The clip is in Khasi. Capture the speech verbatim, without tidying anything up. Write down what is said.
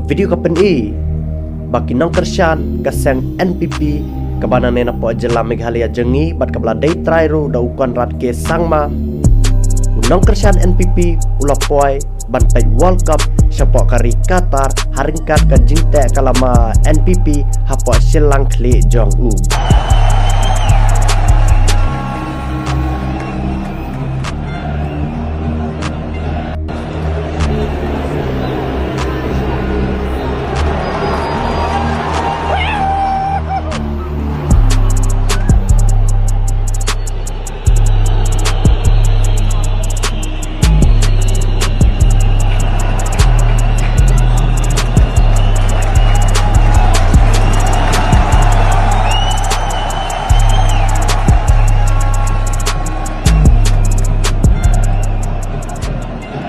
Video ka pyni ba ki nongkyrshan ka seng N P P kaba nangne napoh jylla Meghalaya jong ngi bad kaba la dei trai ruh da u Conrad K Sangma, u nongkyrshan N P P u la poi ban peit World Cup shapoh ka ri Qatar ha ryngkat ka jingteh ka lama N P P hapoh shiliang khlieh jong u.